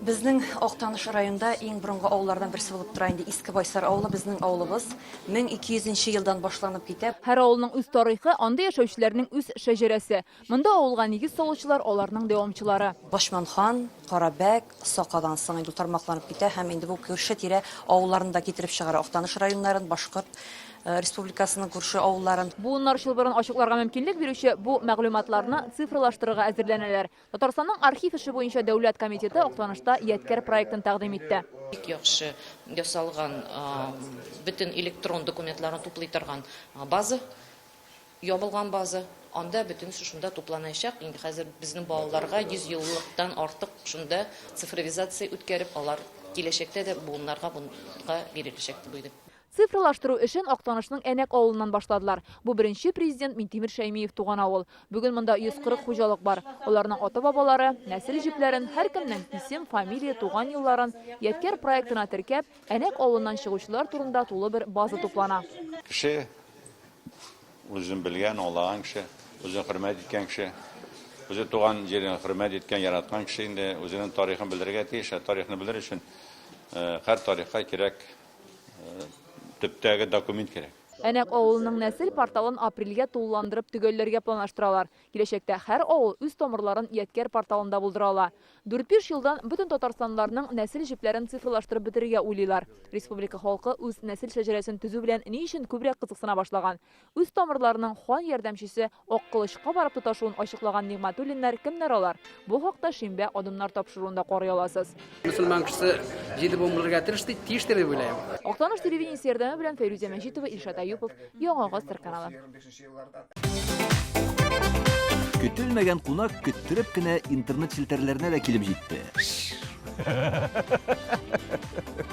Безнең Актаныш районында иң борынгы авыллардан берсе булып тора инде Иске Байсар авылы, безнең авылыбыз 1200 нче елдан башланып китә. Һәр авылның үз тарихы, анда яшәүчеләрнең үз шәҗәрәсе. Монда авылга нигез салучылар, аларның дәвамчылары. Бачман хан, Карабәк, Сакадан соң инде ул тармакланып китә һәм инде бу күрше-тирә авылларны да китереп чыгара, Актаныш районнарын, Башкорт Республикасының күрше авылларын. Буыннар чылбырын ачыкларга мөмкинлек бирүче бу мәгълүматларны цифрлаштырырга әзерләнәләр. Татарстанның архив эше буенча дәүләт комитеты Актанышта Ядкәр проектын тәкъдим итте. Бик яхшы ясалган, бөтен электрон документларны туплый торган база, ябылган база. Анда бөтенесе шунда тупланачак. Инде хәзер безнең балаларга 100 еллыктан артык шунда цифровизация үткәреп, алар киләчәктә дә буыннарга бунга биреләчәк дип уйлыйм. Цифрлаштыру эшен Актанышның Әнәк авылыннан башладылар. Бу беренче президент Минтимер Шәймиев туган авыл. Бүген монда 140 хуҗалык бар. Аларның ата-бабалары, нәсел җепләрен, һәркемнең исем, фамилия, туган елларын Ядкәр проектына теркәп, Әнәк авылыннан чыгучылар турында тулы бер база туплана. Кеше, үзен белгән, аңлаган кеше, үзен хөрмәт иткән кеше, үзе туган җирен хөрмәт иткән, яраткан кеше инде үзенең тарихын белергә тиеш. Ә тарихны белер өчен һәр тарихка кирәк Төптәге документ кирәк. Әнәк авылының нәсел порталын апрельгә тулыландырып төгәлләргә планлаштыралар. Киләчәктә һәр авыл үз тамырларын Ядкәр порталында булдыра ала. Дүрт-биш елдан бөтен татарстанлыларның нәсел җепләрен цифрлаштырып бетерергә уйлыйлар. Республика халкы үз нәсел шәҗәрәсен төзү белән ни өчен күбрәк кызыксына башлаган? Үз тамырларының хан ярдәмчесе Аккылычка барып тоташуын ачыклаган Нигъмәтуллиннар кемнәр алар? Бу хакта Шимбә адымнар тапшыруында карый аласыз. Мөселман кешесе җиде буын булырга тырыш ди, тиештер дип уйлыйм. Актаныш телевидениесе ярдәме белән Фәйрүзә Мәҗитова, Илшат Әюпов, Яңа Гасыр каналы. Көтелмәгән кунак көттереп кенә интернет челтәрләренә дә килеп җитте.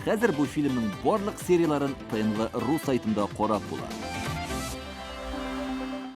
Хәзер бу фильмның барлык серияләрен ТНВ ру сайтында карап була.